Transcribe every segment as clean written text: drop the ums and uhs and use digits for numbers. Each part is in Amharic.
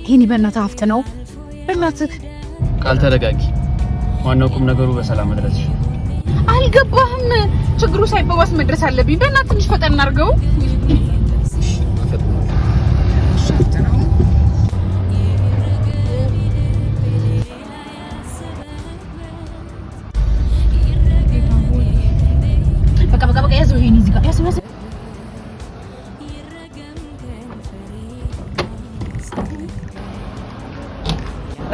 ይሄን በእናትህ ሀብት ነው በእናትህ። ቃል ተረጋጊ። ዋናው ቁም ነገሩ በሰላም መድረስሽ። አልገባህም? ችግሩ ሳይባባስ መድረስ አለብኝ። በእናትህ ትንሽ ፈጠን አድርገው። በቃ በቃ በቃ፣ ያዘው። ይሄን እዚህ ጋር ያዘው ያዘው።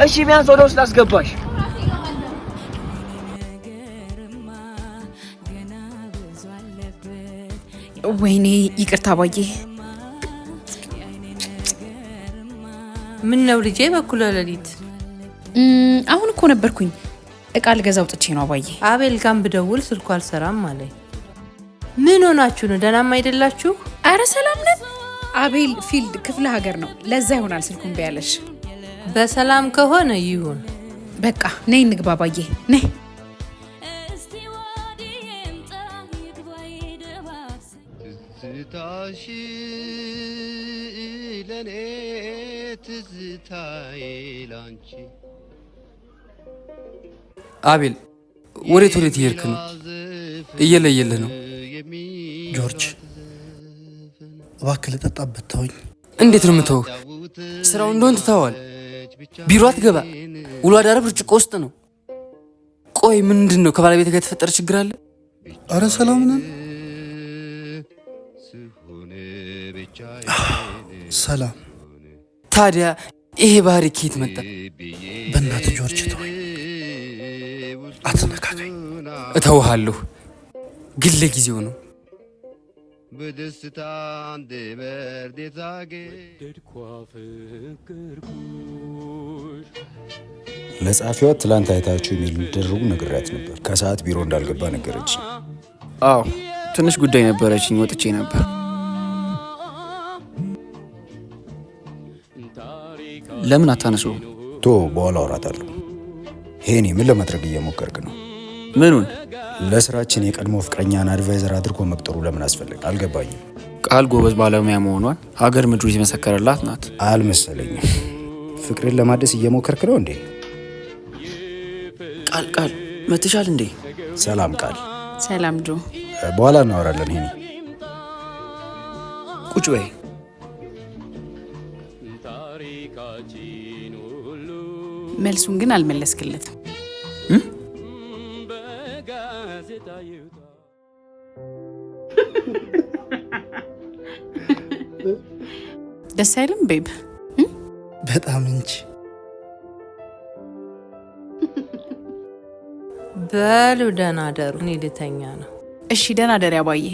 እሺ ቢያንስ ወደ ውስጥ ላስገባሽ። ወይኔ ይቅርታ አባዬ። ምን ነው ልጄ፣ በኩለ ሌሊት? አሁን እኮ ነበርኩኝ፣ እቃ ልገዛ ወጥቼ ነው አባዬ። አቤል ጋር ብደውል ስልኩ አልሰራም አለኝ። ምን ሆናችሁ ነው? ደህናም አይደላችሁ? አረ ሰላም ነን። አቤል field ክፍለ ሀገር ነው፣ ለዛ ይሆናል ስልኩን ቢያለሽ። በሰላም ከሆነ ይሁን። በቃ ነይ እንግባ አባዬ፣ ነይ። ትዝታሽ ለኔ ትዝታዬ ላንቺ። አቤል፣ ወዴት ወዴት እየሄድክ ነው? እየለየልህ ነው። ጆርጅ፣ እባክህ ልጠጣበት ተወኝ። እንዴት ነው የምተውህ? ስራው እንደሆን ትተዋል። ቢሮ አትገባ፣ ውሎ አዳር ብርጭቆ ውስጥ ነው። ቆይ ምንድን ነው? ከባለቤት ጋር የተፈጠረ ችግር አለ? አረ ሰላም ነን። ሰላም። ታዲያ ይሄ ባህሪ ከየት መጣ? በእናትህ ጆርጅ ተወኝ፣ አትነካካኝ። እተውሃለሁ፣ ግን ለጊዜው ነው። በደስታ እንድበርድ ለጸሐፊዋ ትላንት አይታችሁ ኢሜል እንዲደረጉ ነግሬያት ነበር። ከሰዓት ቢሮ እንዳልገባ ነገረች። አዎ፣ ትንሽ ጉዳይ ነበረችኝ፣ ወጥቼ ነበር። ለምን አታነሱ? ቶ በኋላ አወራታለሁ። ሄኒ፣ ምን ለማድረግ እየሞከርክ ነው? ምኑን? ለስራችን የቀድሞ ፍቅረኛን advisor አድርጎ መቅጠሩ ለምን አስፈለገ? አልገባኝም። ቃል ጎበዝ ባለሙያ መሆኗን ሀገር ምድሩ የተመሰከረላት ናት። አልመሰለኝም። ፍቅርን ለማደስ እየሞከርክ ነው እንዴ? ቃል ቃል መትሻል እንዴ? ሰላም ቃል። ሰላም ጆ። በኋላ እናወራለን። ሄኒ። ቁጭ በይ። መልሱን ግን አልመለስክለትም። ደስ አይልም babe? በጣም እንጂ። በሉ ደህና ደሩ። እኔ ልተኛ ነው። እሺ ደህና ደሪ አባዬ።